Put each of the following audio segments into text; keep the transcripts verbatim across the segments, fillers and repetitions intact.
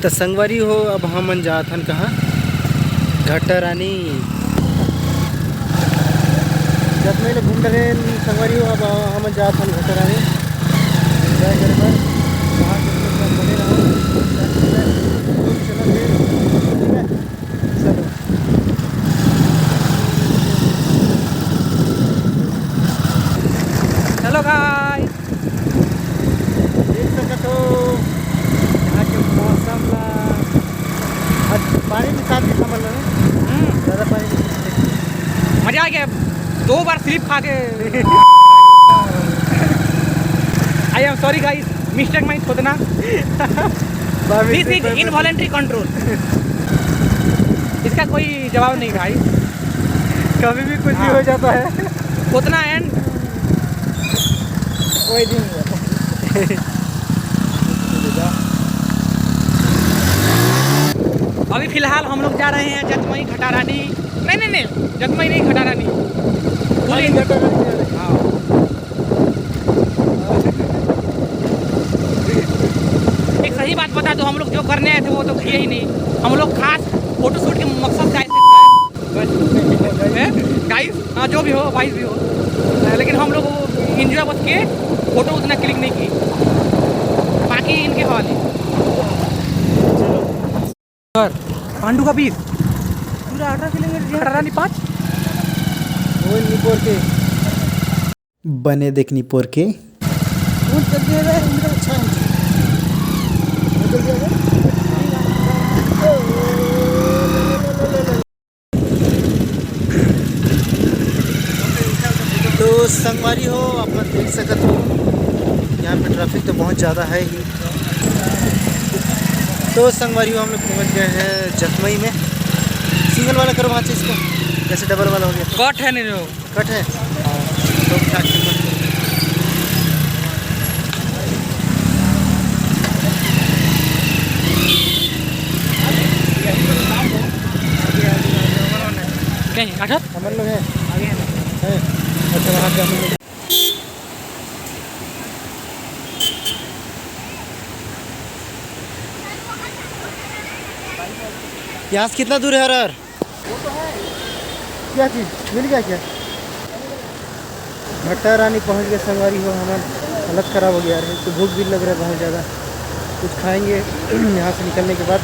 त संगवारी हो, अब हमन जात हन कहाँ? घटारानी। जतमई ले घूम डरेन संगवारी हो, अब हमन जात हन घटारानी। एंजॉय करे बर। वहाँ के लोग मन बने रहो। चलत हे, ठीक है? चलो। चलो गाइस, देख सकत हो यहाँ के मौसम ला। आज पानी भी साथ दिखा, मतलब, हम्म। ज़्यादा पानी नहीं। मजा आ गया, दो बार स्लिप खा के। I am sorry guys, mistake मत सोचना। This is involuntary control। इसका कोई जवाब नहीं भाई। कभी भी कुछ भी हाँ। हो जाता है। उतना एंड वही दिन हुआ। अभी फिलहाल हम लोग जा रहे हैं जतमई घटारानी। नहीं, नहीं, नहीं, जतमई नहीं, घटारानी। बोलिए। घटारानी जा रहे हैं। हाँ। एक सही बात बता दो, हम लोग जो करने आए थे वो तो किए ही नहीं। हम लोग खास फोटोशूट के मकसद से आए थे। गाइस, हाँ, जो भी हो, वाइस भी हो, लेकिन हम लोग वो एंजॉय बस के फोटो उतना क्लिक नहीं की, बाकी इनके हवाले। पांडू का बीर पूरा अठारह किलोमीटर, अठारह नहीं, पाँच। वो निपोर के। बने देख निपोर के। वो चल दिया रे, इनका अच्छा है। वो चल दिया रे। तो संगवारी हो, आप मन देख सकत हो, यहाँ पे ट्रैफिक तो बहुत ज़्यादा है ही। तो संगवारी हो, हम लोग पहुँच गए हैं जतमई में। सिंगल वाला करो वहाँ से इसको, जैसे डबल वाला हो गया। कट है नहीं जो। कट है। हाँ। तो क्या कीमत? कहीं आठ? हमन लोग हैं। आगे हैं। हैं। अच्छा, वहाँ पे हमन लोग। यहाँ से कितना दूर है हर हर? क्या चीज़ मिल गया क्या? घटारानी पहुँच गए संगवारी हो, हमार हालत ख़राब हो गया यार, तो भूख भी लग रहा है बहुत ज़्यादा। कुछ खाएंगे यहाँ से निकलने के बाद।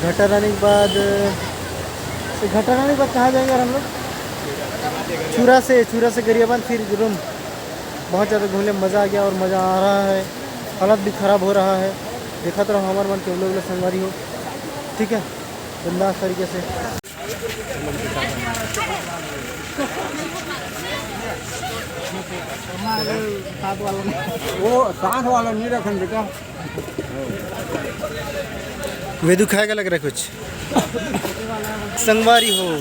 घटारानी के बाद, तो घटारानी के बाद कहाँ जाएंगे यार हम लोग? छुरा से, छुरा से गरियाबंद, फिर रूम। बहुत ज़्यादा घूमने में मज़ा आ गया और मज़ा आ रहा है। हालत भी ख़राब हो रहा है। देखत रहो हमारे मन के vlog ला संगवारी हो, ठीक है, बिंदास तरीके से। वो साथ वाला नहीं रखन बेटा। वेदू खाएगा लग रहा है कुछ। संगवारी हो,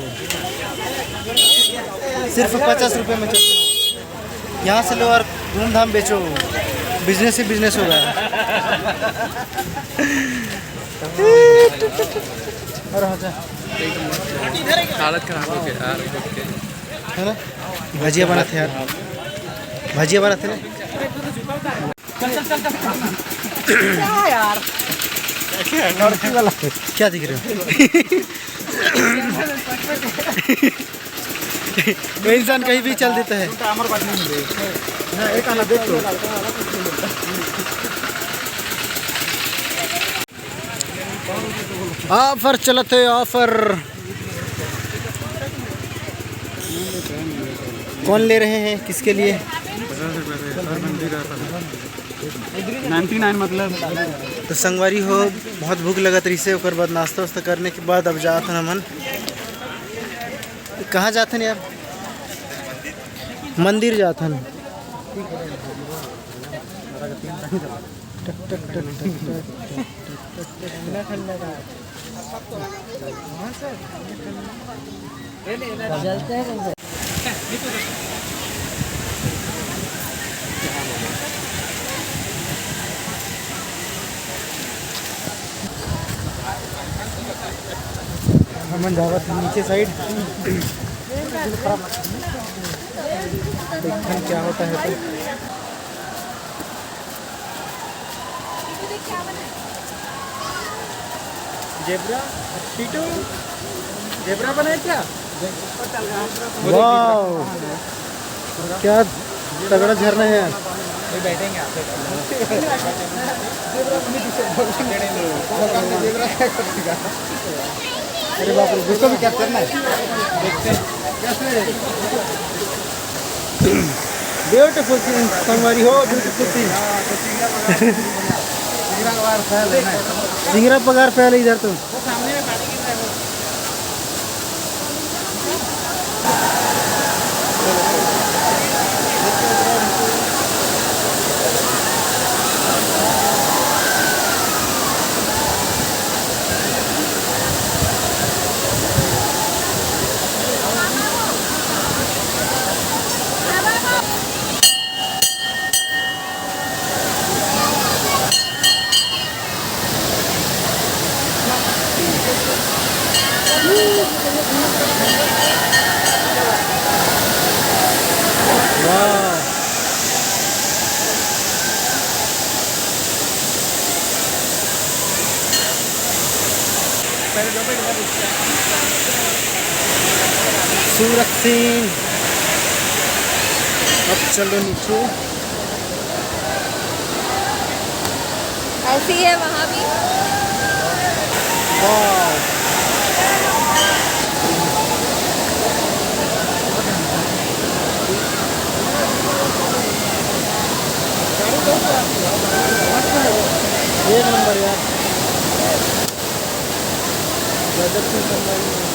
सिर्फ पचास रुपये में चश्मा। यहाँ से लो और धूमधाम बेचो, बिजनेस ही बिजनेस होगा। अरे हाँ, जा। हालत खराब हो गया यार। है ना? भजिया बनाते यार, भजिया बनाते ना। चल, चल, चल, चल। क्या यार? लड़की वाला। क्या दिख रहे हो? कोई इंसान कहीं भी चल देता है। हमारे पास नहीं मिले। ना, एक आना देख लो। ऑफर चलत है, ऑफर। कौन ले रहे हैं, किसके लिए? पचास रुपये से हर बंदी का पचास। नाइंटी नाइन मतलब। तो संगवारी हो, बहुत भूख लगत रहिसे, ओकर बाद नाश्ता वास्ता करने के बाद अब जात हन हमन। कहाँ जात हन यार? मंदिर जात हन। हमन जावत हन नीचे साइड, देखथन क्या होता है तो। जेबरा, टीटू, जेबरा बनाए क्या? वाओ, क्या तगड़ा झरना है यार। अरे बाप रे, इसको भी कैप्चर करना है। देखते हैं कैसे। ब्यूटीफुल सीन संगवारी हो, ब्यूटीफुल सीन। सिंगरा पगार फैल है इधर तो। सूरत सीन। अब चलो नीचे। ऐसी है वहाँ भी। वाह। एक नंबर यार। गजब की सनराइज।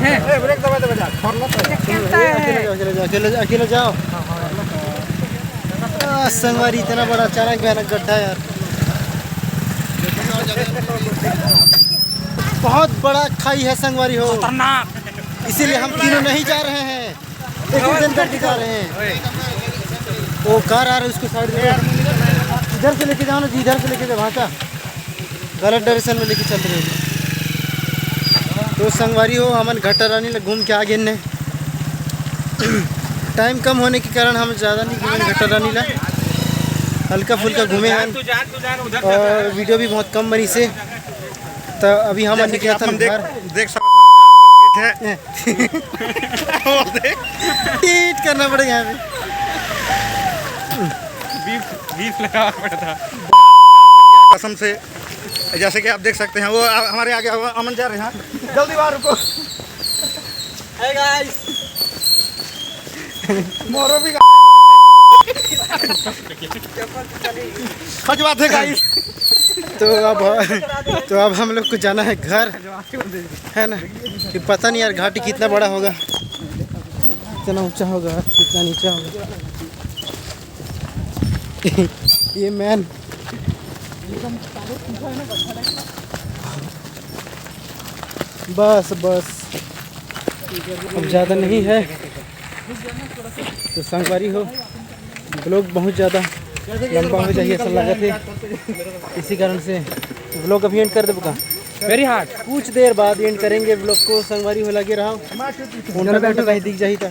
हैं? ए, ब्रेक दबा दे बेटा, खोलना तो है। अकेले जाओ, अकेले जाओ, अकेले जाओ, अकेले जाओ। आ, संगवारी, इतना बड़ा अचानक भयानक गड्ढा यार। बहुत बड़ा खाई है संगवारी हो। खतरनाक। इसीलिए हम तीनों नहीं जा रहे हैं, एक एक जन करके जा रहे हैं। वो कार आ रहा है, उसको साइड में। इधर से लेके जाओ ना जी, इधर से लेके जाओ, भाषा। गलत डायरेक्शन में लेके चल रहे हो। तो संगवारी हो, हमन घट्टा रानी ला घूम के आ गेन ने। टाइम कम होने के कारण हम ज़्यादा नहीं घूमेन घट्टा रानी ला, हल्का फुल्का घूमे हन। और वीडियो भी बहुत कम बनी से, तो अभी हम निकले थे घर। देख सकते हैं। वो देख। टीट करना पड़ेगा यहाँ पे। बीफ, बीफ लगाना पड़ा था। कसम से, जैसे कि आप देख सकते हैं, वो हमारे आगे, अमन जा रहे हैं। जल्दी बाहर रुको। हे गाइस, मोरो भी। सच बात है गाइस। तो अब, तो अब हम लोग को जाना है घर, है ना? कि पता नहीं यार, घाटी कितना बड़ा होगा, कितना ऊंचा होगा, कितना नीचा होगा। ये मैन। बस, बस, अब ज़्यादा नहीं है। तो संगवारी हो, ब्लॉग बहुत ज़्यादा लंबा हो जाए ऐसा लगा थे, इसी कारण से ब्लॉग अभी एंड कर देबो का? Very hard. कुछ देर बाद एंड करेंगे ब्लॉग को। संगवारी हो, लगे रहो। फोन पे बैठो भाई, दिख जाही था।